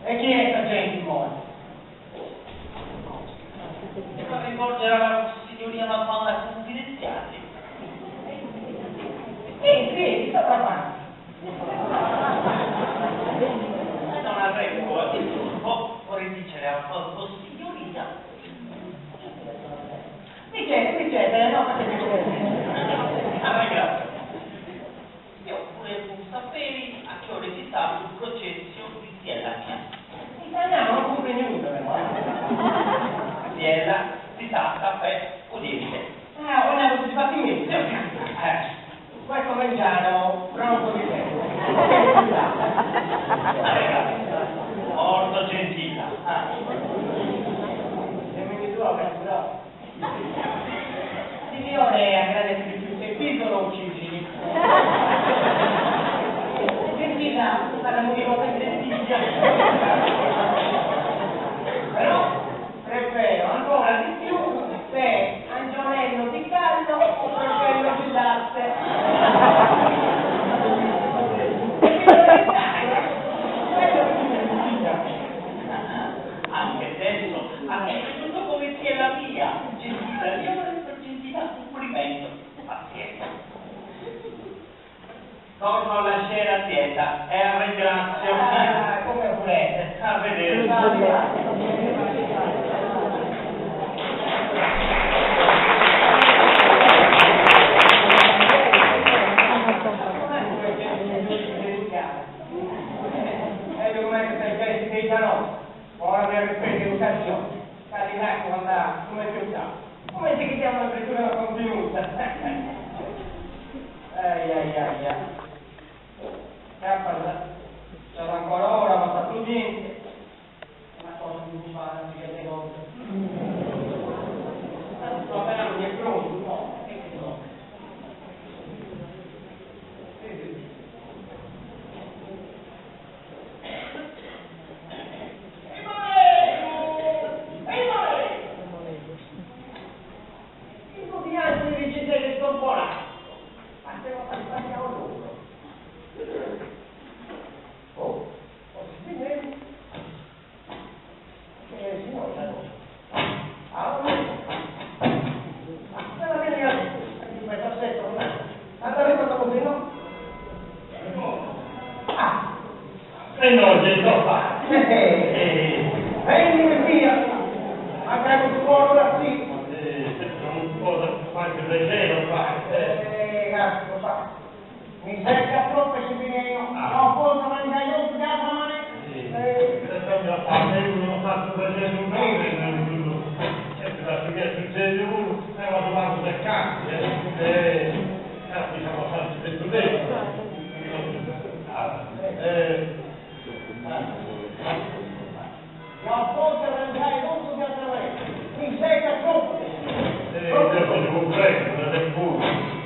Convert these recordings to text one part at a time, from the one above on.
E chi è sta gente mo? Per rivolgere alla signorina una domanda confidenziale. Sì, sì, sta parlando. Non avrei po' disturbo, vorrei dicere a vossignoria. Mi chiede, mi chiede, no, perché mi chiede. Ah, grazie. Io volevo sapere a che ora si sta sul processo di Ziella mia. Italiano non comprende nulla, però. eh. Ziella si sa per udienze. Ah, vogliamo tutti fatti miei. Poi cominciamo, pronto di te. Molto gentile. Ah. E mi ritrovo, però. Signore, agradezco di più se qui sono uccisi. Gentila, parliamo di cosa gentile. Però prefero ancora di più se Angiolello di Gallo o Fratello di latte. Anche adesso, anche tutto come sia mia, gentile, io vorrei per gentile complimento. Pazienza. Torno alla scena dieta e ringrazio. Ah, come volete. A vederci. E come se sei dei ora per rispetto educazione, sta quando come più sa. Come si chiama la frittura contenuta? Ai ai ai ai. Cappa, sarà ancora ora, ma sta più niente. Una cosa che mi fa non si chiede cose. Tanto appena non è pronto, no? E che so. Sì, sì. E no, gente, fa. Venimi via! Magari tu vuoi da qui! Non cosa qualche piacere fa. Cazzo, fa. Mi secca troppo se viene Non posso mangiare io di altra maniera. Eh, non faccio piacere un nome, certo, perché succede uno, è una domanda del cazzo, eh, cazzo, siamo stati dentro dentro. Non posso mangiare tutto di altra maniera. Mi secca troppo. Io sono un prego, non è pure.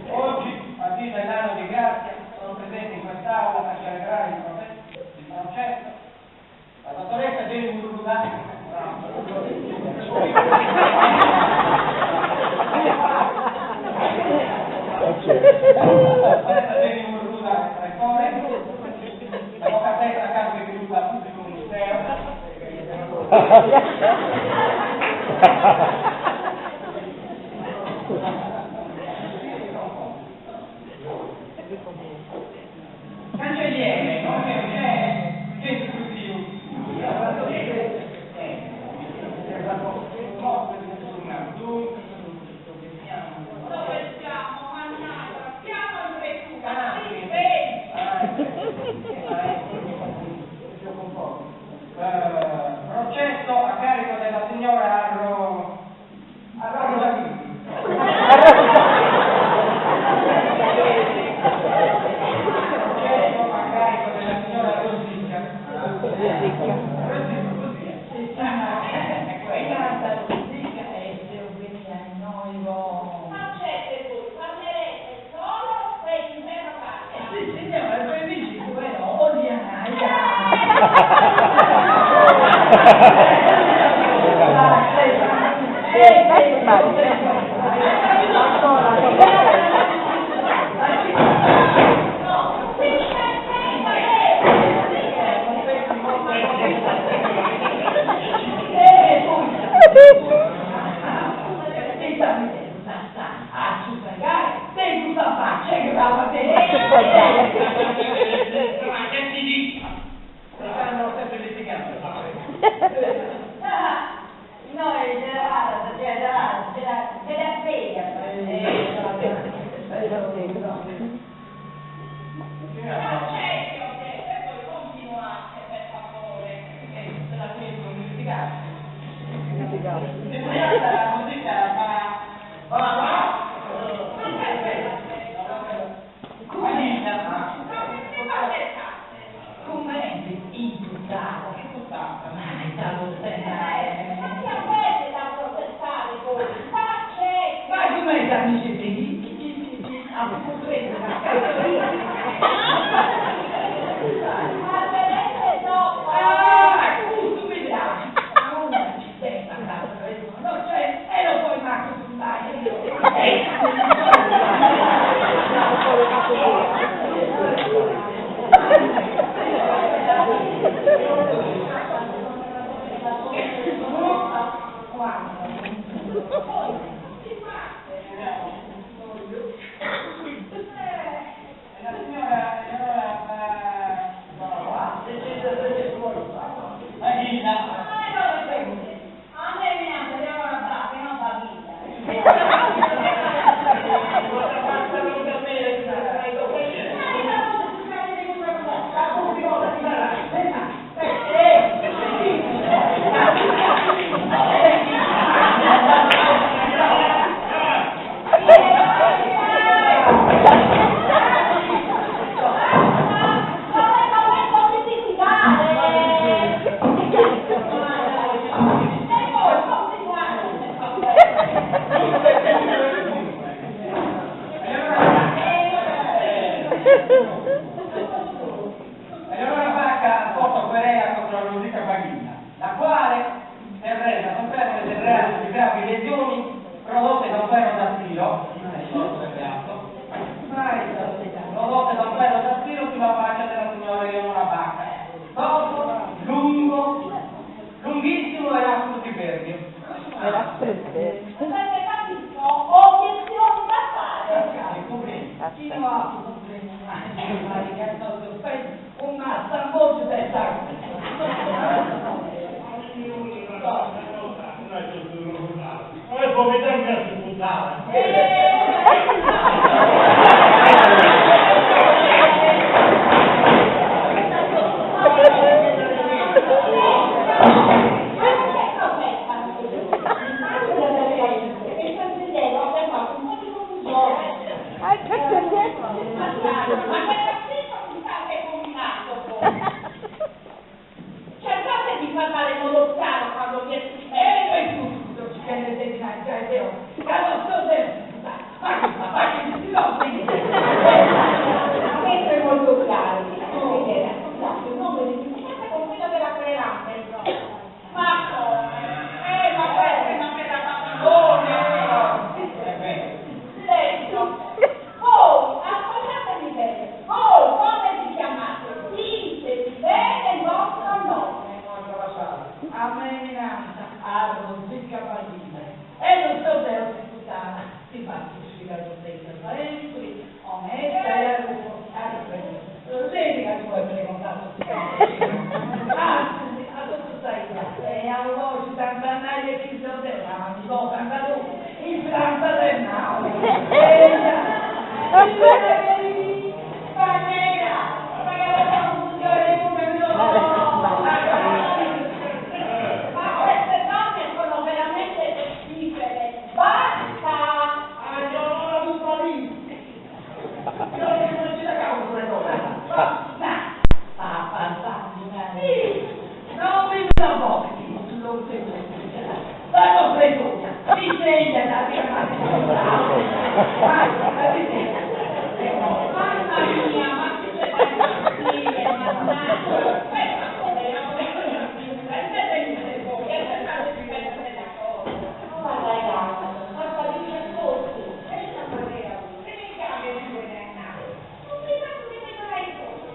Oggi, a dì dell'anno di grazia, sono presente in quest'aula per celebrare il processo. processo la dottoressa Jenny Murruda. La dottoressa Jenny Murruda, rettore, l'avvocatessa Carmen Gruda, pubblico ministero. Cancelliere, non c'è, c'è Dove siamo? Mannaggia, siamo in questura, si vede. Processo a carico della signora Arro... Arro Processo a carico della signora Rosicca. Rosicca. Rosicca, è quella. Facete voi, parlerete solo se interrogate. No, si Ma che ti dici? Stanno sempre litigando. Facete, ho detto, e voi continuate, per favore. Se la finiscono di litigare. Deputata Rosicca va... Va, va! Ma perché Vanilla. Ma perché parlerate? Ma che avete da protestare voi? Facete! Parlerete dopo. Voi continuate. La signora Eleonora Vanilla. A me mi hanno dato che non va via. Ma voi potete litigare! E voi continuate, per favore. Eleonora Vacca ha portato querela contro la Rosicca Baghilla, la quale si è resa colpevole del reato di gravi lesioni prodotte da un ferro da stiro, prodotte da un ferro da stiro sulla faccia della signora Eleonora Vacca, dopo lungo, lunghissimo e aspro diverbio. Avete capito? Obiezioni da fare. Non è come te che si buttava. Ma che protestano? Il cancelliere ha fatto un po' di confusione. Ma che cattivo mi state combinando voi? Cercate di parlare in modo chiaro quando vi esprimete. Rodica Baghilla e non so deo s'imputada, si fatto uscire la stessa sempre, onesta e Vedi ca ti poi pregontato Anzi, a totu sa 'idda e a boci t'ant a nai e chi seu deu ca mi portant in Frantza de nau. Eja! Ma queste donne sono veramente pestifere. Basta! Mamma mia, ma chi c'è da impazzire, mannaggia! Questa povera non è più, intervenite voi e cercate di mettere d'accordo. Ma ragazza, ma famiglia ascolti, Questa maniera, se mi chiami due nannate, non mi faccio di mettere in conto.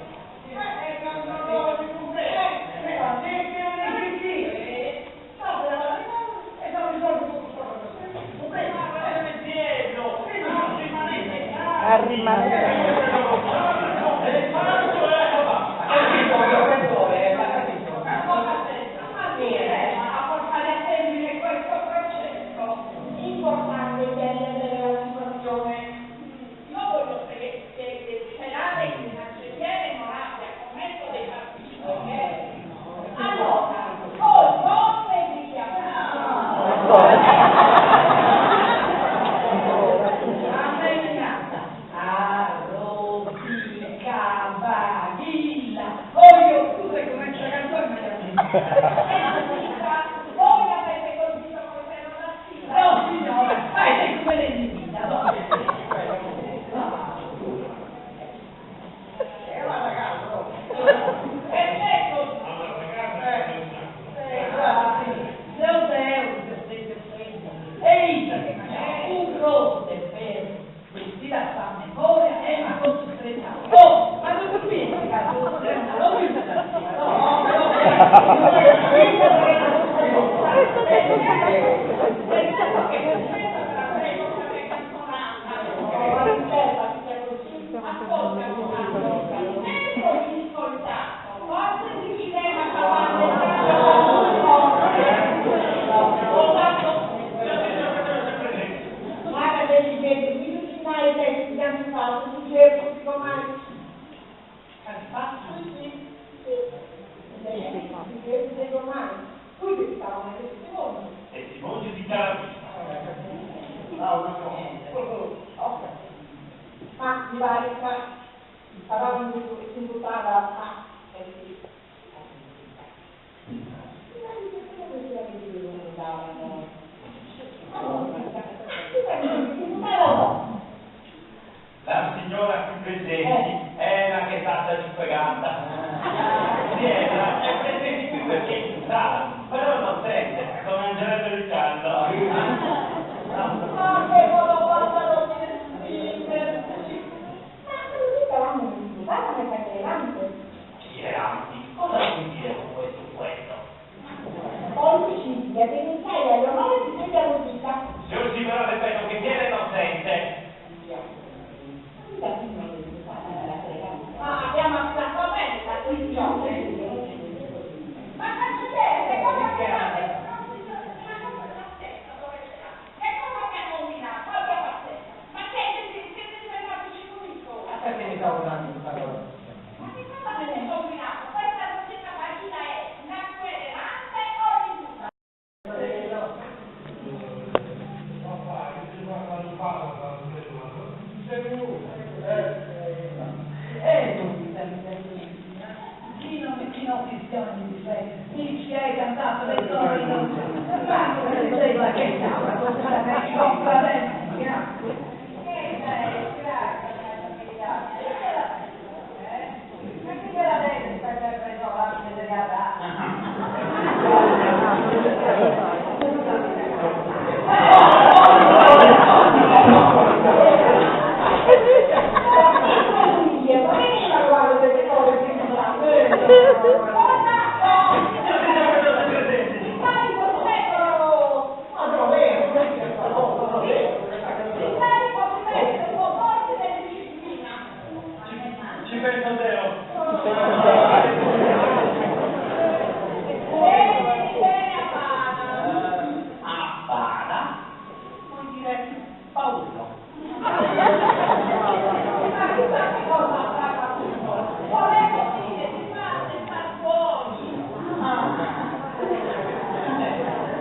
A portare a termine questo processo. Importante chiarire la situazione. Io voglio sperare che il cancelliere non abbia commesso dei pasticci. Allora, col nome via. Voi avete colpito col ferro da stiro. Perfetto. Guarda degli piedi, mi riuscirai testi che hanno fatto, tu cerchi come Qui stavano i testimoni. Testimoni di Caravista. Ma mi pare che stavamo imputata a sì. Mi pare che quello che si andavano. La signora qui presente è la che è stata giudicata. Sì, è presente qui perché è imputata, però non sente, come Angeletta Riccardo. Ma che modo passano per spingersi? Ma così stavamo imputata per querelante. Chiederanti, cosa vuol dire con questo questo? Omicidio, denunciare all'onore di quella Rosita. Signor sì, però ripeto che viene non sente. Ma abbiamo affrontato bene la questione. Ma cancelliere, che cosa abbiamo Che cosa abbiamo combinato? Abbia pazienza. Ma che siete diventati scimunito? Ma che cosa avete combinato? Questa Rosetta Bagina è una querelante o l'imputata? Chi hai cantato le storie? Ma come diceva che stava con la Ma chi gliela deve sta preso la Cosa? Bene, bene a Bana. A Bana? Vuol dire Paolo. Ma chissà che cosa avrà capito. Volevo dire di fare star buoni.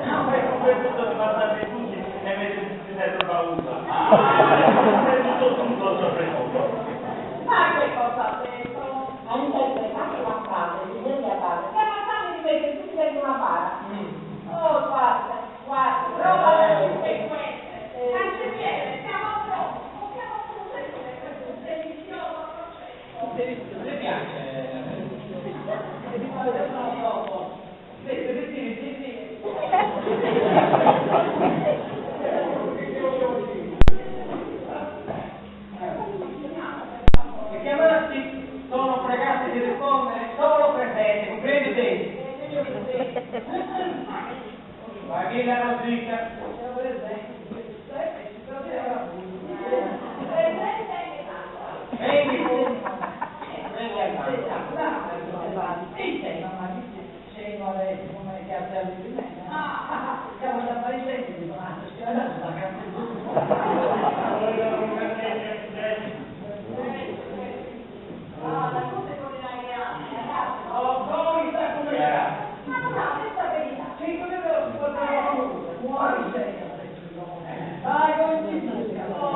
Avrei convenuto di guardarli tutti e mettere tutti dentro la usa. Ah, è tutto tutto soprattutto. Ma che cosa ha detto? Ha interpretato la frase di Delia Bara, che ammazzando di mettere tutti dentro una bara. Oh, guarda, guarda, prova da tutte queste. Cancelliere, siamo pronti. Possiamo procedere questo delizioso processo. Le piace? Sì, sì, sì, sì. I chiamati sono pregati di rispondere solo presente, comprendete? Vachilla Rosicca. Presente e basta. Vengi tu. Vengi al banco. Ah, la cosa è con le ragazze, ragazzi. Oh, poi sa come sta. Ma no, questa è verità. Vai con il Oh,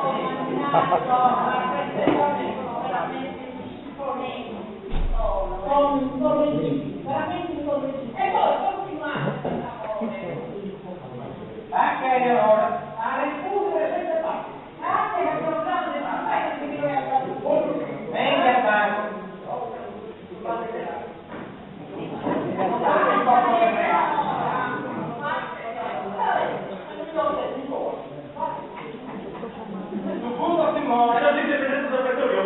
mannaggia, ma queste cose sono veramente imponenti. Sono incorreggibili, veramente incorreggibili. E voi continuate, per favore. Anche Eleonora. A rispondere senza passi. Anche nel programma del prefetto che noi abbiamo. Venga al banco. Un po' come reato. Su punto si muore. Non siete presente sul pretorio?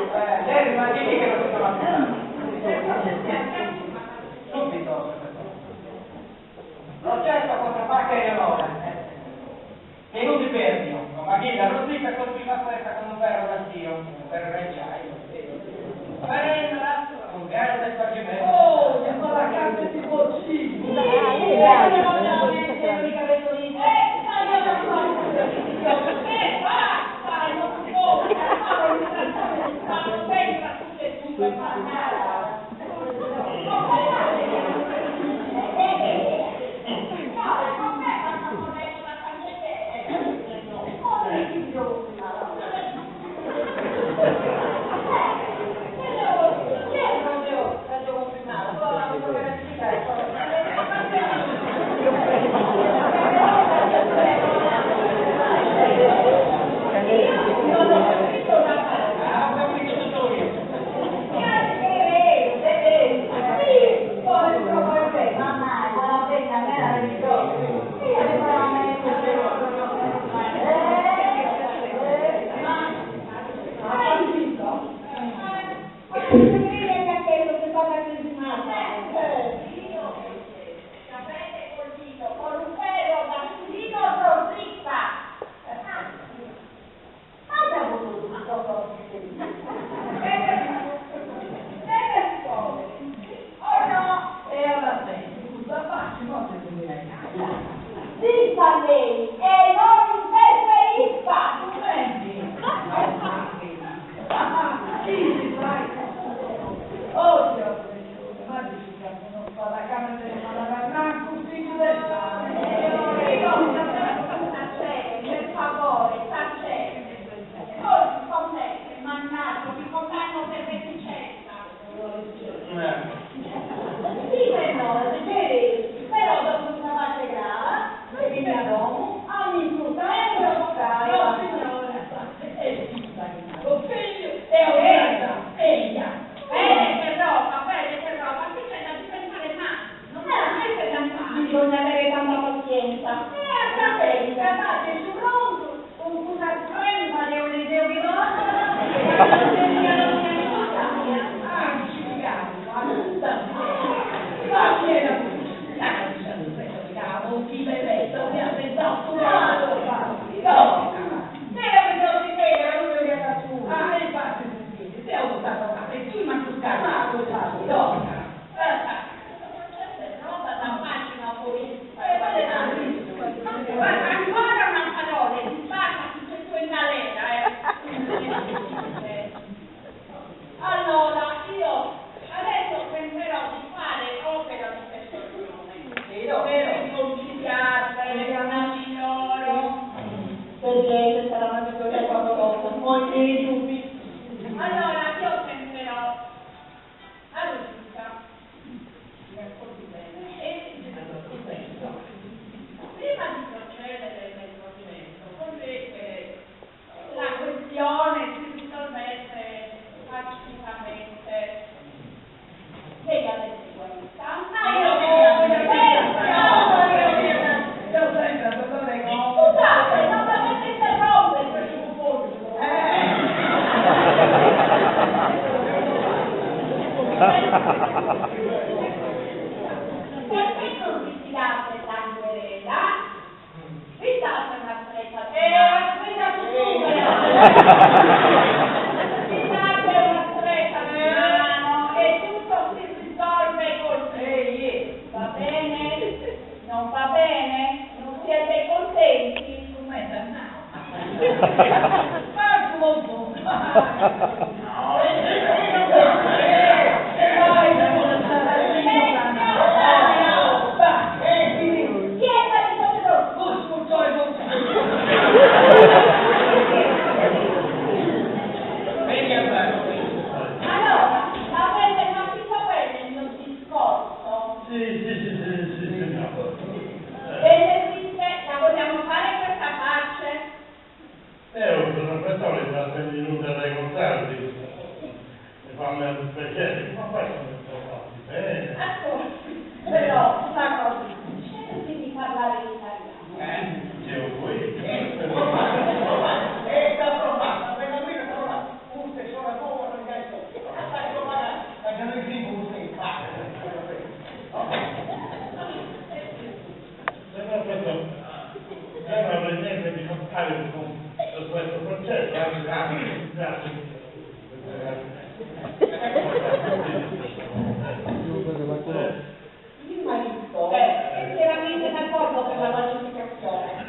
Lei rimane lì che lo si chiama Subito. Processo contro Pacca e Eleonora. Perché non ritirate la querela? Vi date una stretta di Eh, mano. la stretta di Vi date una stretta di mano e tutto si risolve così. Eh, Va bene? Non va bene? Non siete contenti? Come dannato. Ma come Chi è il Venga a fare. Allora, avete capito bene il mio discorso? Sì, sì, sì, sì, sì, signor. E le dite, la vogliamo fare questa pace? Io sono pretore, ma se venuto a raccontarvi, mi fa un piacere, ma poi sono fatti bene. Ascolti, però, una cosa, cerchi di parlare in italiano. Io qui. Signor Pretore, io non avrei niente di contrario con questo processo, anzi, grazie, grazie. Il marito è chiaramente d'accordo per la pacificazione.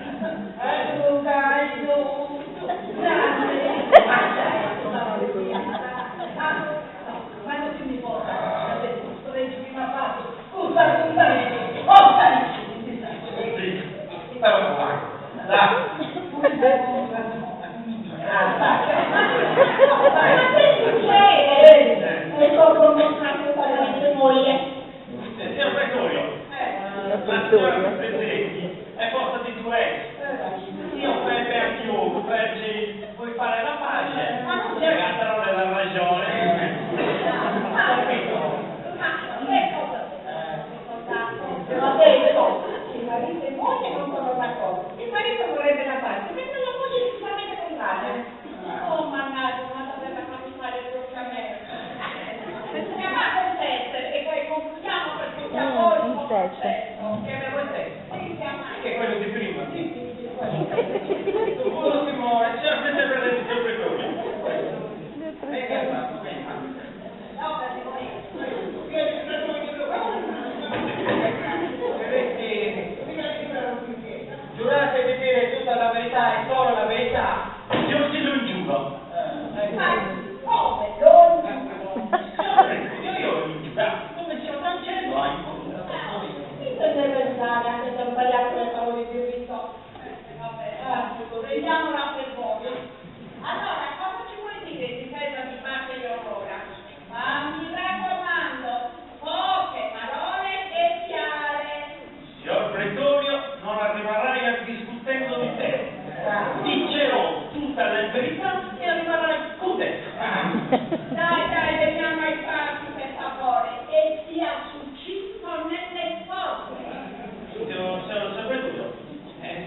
Sì, però vai. Ma che succede? E dopo mostrate solamente moglie. Signor Pretorio, la signora Presidente è posta di due ex. Io per per più, perché vuoi fare la pace? Ma non c'è non è la ragione. Ma che cosa Ho detto che marito e moglie non sono d'accordo. Il marito vorrebbe la pace, mentre la moglie è decisamente contraria. Oh, mannaggia, ma doveva farmi fare proprio a me. Chiamate il test e poi concludiamo perché c'è poi Il test. Che avevo il test? Sì, chiamate. Che è quello di prima. Buono Simone, signor Presidente, signor Pretorio. Venga a fare, venga. No, perché poi... Giurate di dire tutta la verità e solo la verità. Io sì lo giuro. Ma come? Non giuro. Signor Pretorio, io ho giurato come signor Cancello ha imposto. Bisogna pensare anche se ho sbagliato le parole di diritto. Vabbè, prendiamola per buono. Allora, cosa ci vuoi dire in difesa di Pace e Aurora? Ma mi raccomando, poche parole e chiare. Signor Pretorio, non arriverai a discutendo di te. Dicerò tutta la verità e arriverai contento. Dai, dai, veniamo ai fatti, per favore, e sia succinto nelle cose. Signor, signor, signor Pretorio,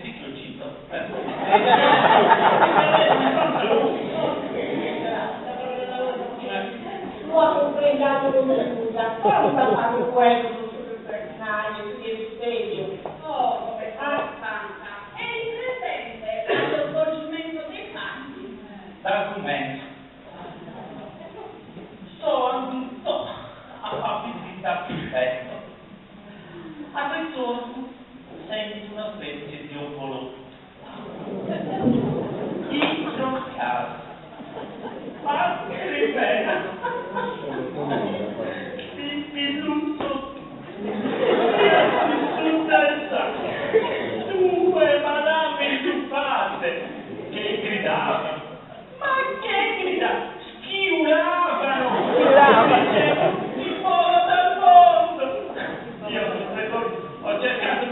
sì che ho cito. Lo ha comprendato come scusa, però sta fatto quello sul serio. Oh, come fa Santa. È il presente allo svolgimento dei fatti. Dal commento. Sono andato a far visita al prefetto. A ritorno sento una specie di opolo. Entro casa. Parte bene. Mi piluzzo. Su testa. Due madame stufate che gridavano. Ma che grida? Schiulavano! Schiulavano! Di fuori dal mondo! Io, ho cercato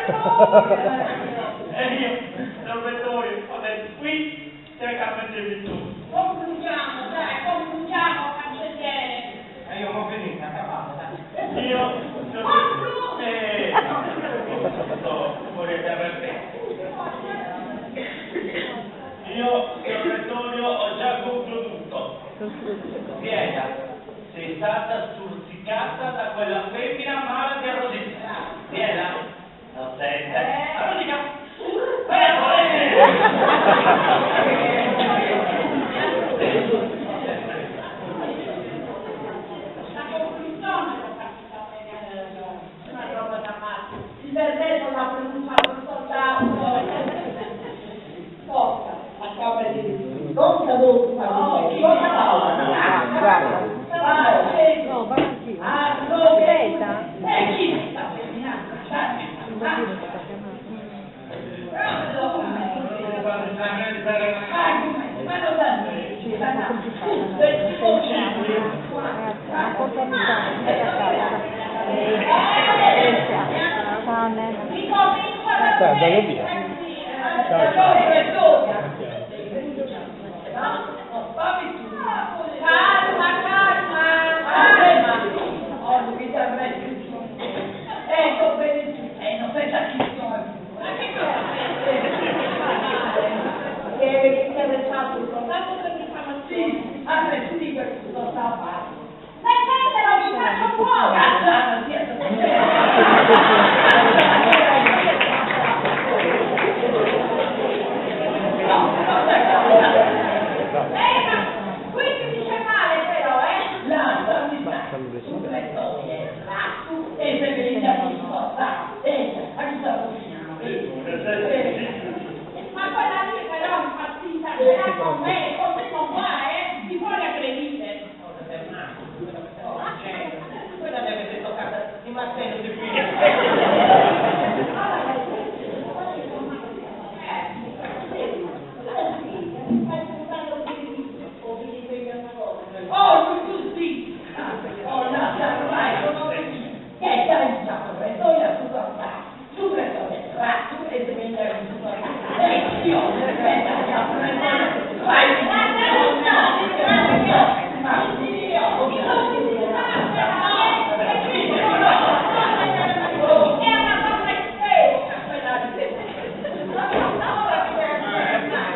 Pretore! E io, signor Pretore, ho detto, qui c'è caffè servitù. Concludiamo, dai, concludiamo, cancelliere. E io ho finito, acabata, dai. Io, signor Pretore, no, vorrei aver Io, signor Prettorio, ho già concluduto. Pieta, sei stata stuzzicata da quella femmina mala di Rosita. Pieta? Non sente? Allora dica, La conclusione l'ho capita bene anch'io. Una roba da matti. Il verdetto l'ha pronunciato il soldato. Tosta, a causa di... Non caduto, ma Oh, non Paola. Vai, No, vado anch'io. Ah, no, Aspetta. E chi sta seminando? Il bambino sta chiamando. Ma non danno, Sì, è un po' complicata. Ragazzi, porta mi a casa. Ciao Nena. Si comincia la Dai, vado via. Ciao, ciao. Calma, calma, calma. Ma che cosa Soltanto per diffamazione. Mettetelo, vi faccio fuori. Ma qui si dice male però, eh? Ma quella lì però è impazzita, ce l'ha con me, così non va, eh? Si vuole aggredire. Quella deve essere toccata di martello di qui. È una cosa isterica quella lì.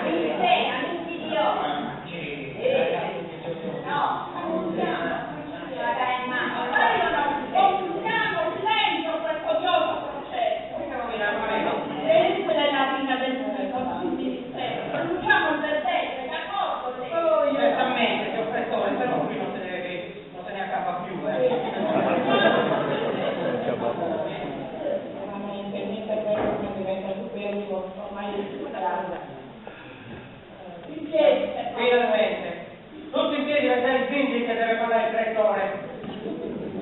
L'idea, l'invidiosa. No, dai, ma io non concludiamo silenzio questo odioso processo. E quella è la fine del ministero. Pronunciamo il verdetto, è d'accordo lei? Certamente, signor Pretore, però qui non se ne, non se ne accaba più, eh. Veramente, mentre quello che diventa superfluo, ormai è grande. In piedi, Finalmente. Tutti in piedi per il Zinzi che deve parlare il Pretore.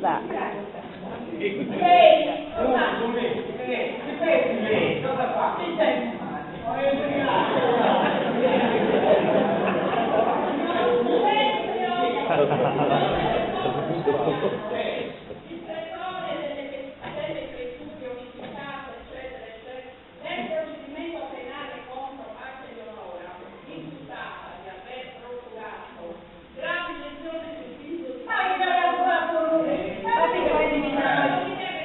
Va. Lei, cosa? Su, su, si pensi lei, cosa fa? mi senti Il pretore delle creature unificate, eccetera, eccetera, nel procedimento penale contro Marta Eleonora, imputata di aver procurato gravi lesioni sul viso di Ma che aveva fatto lui? Ma che Non si deve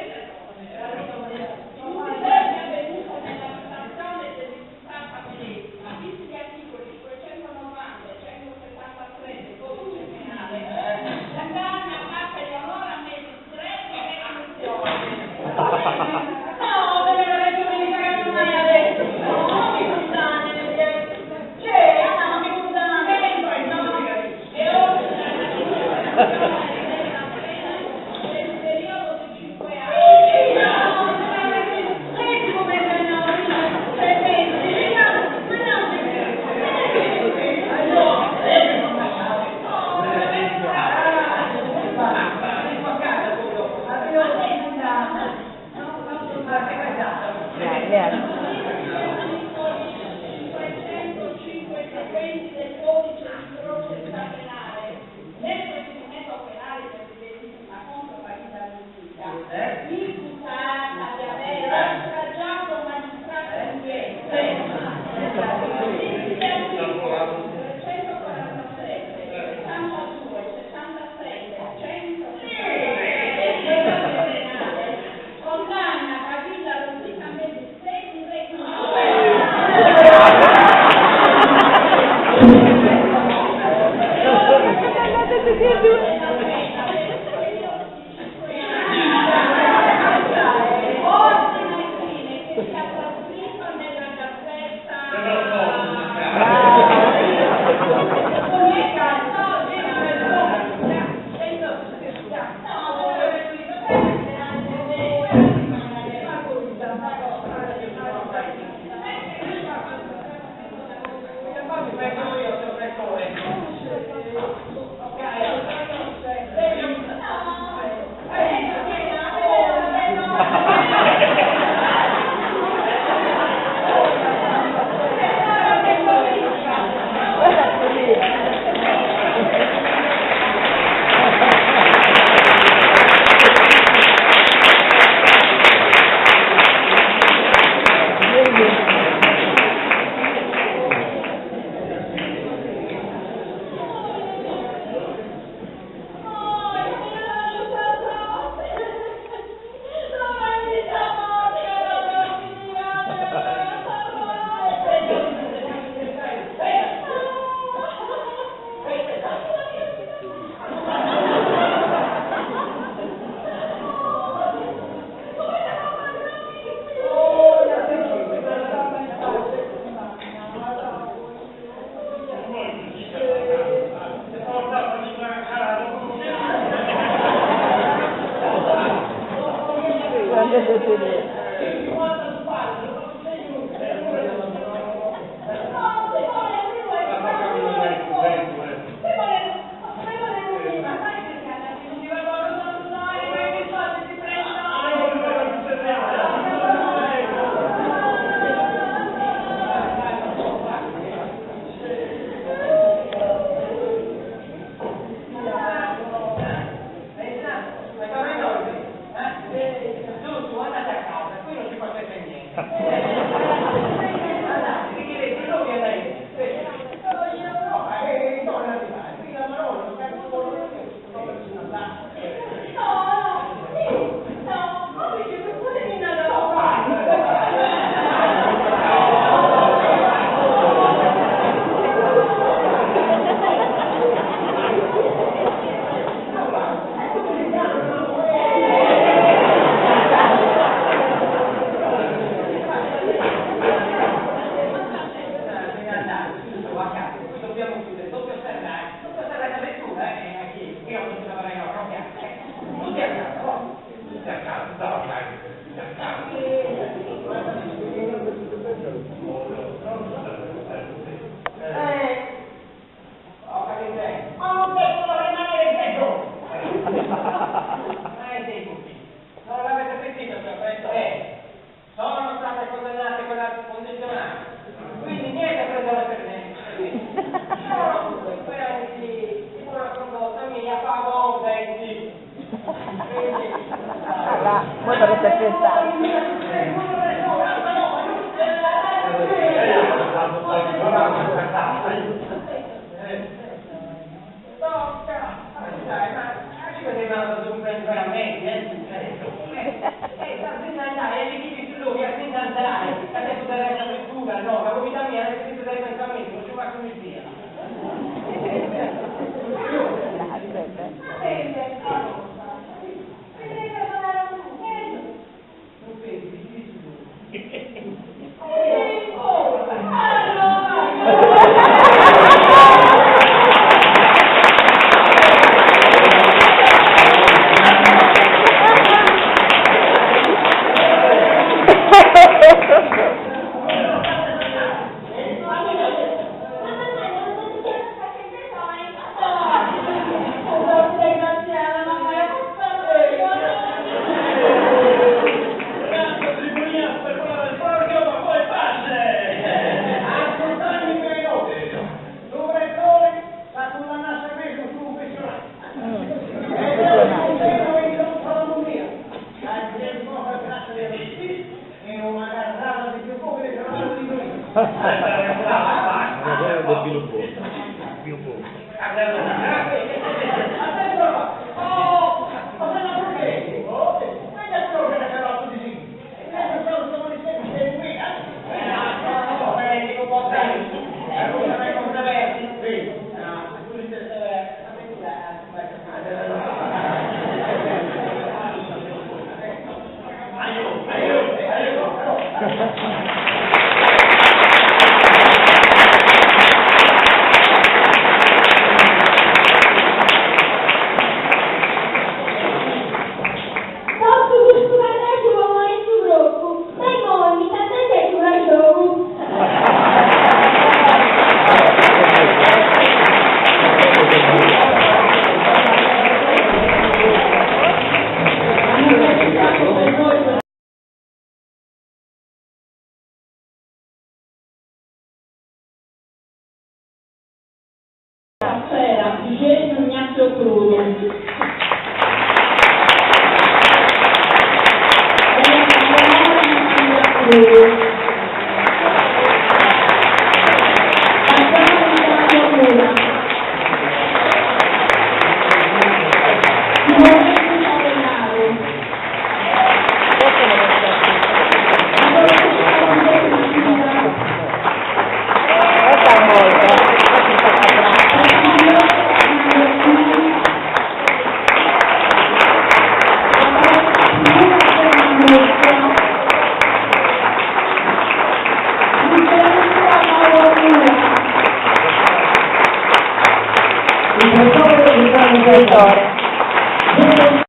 Il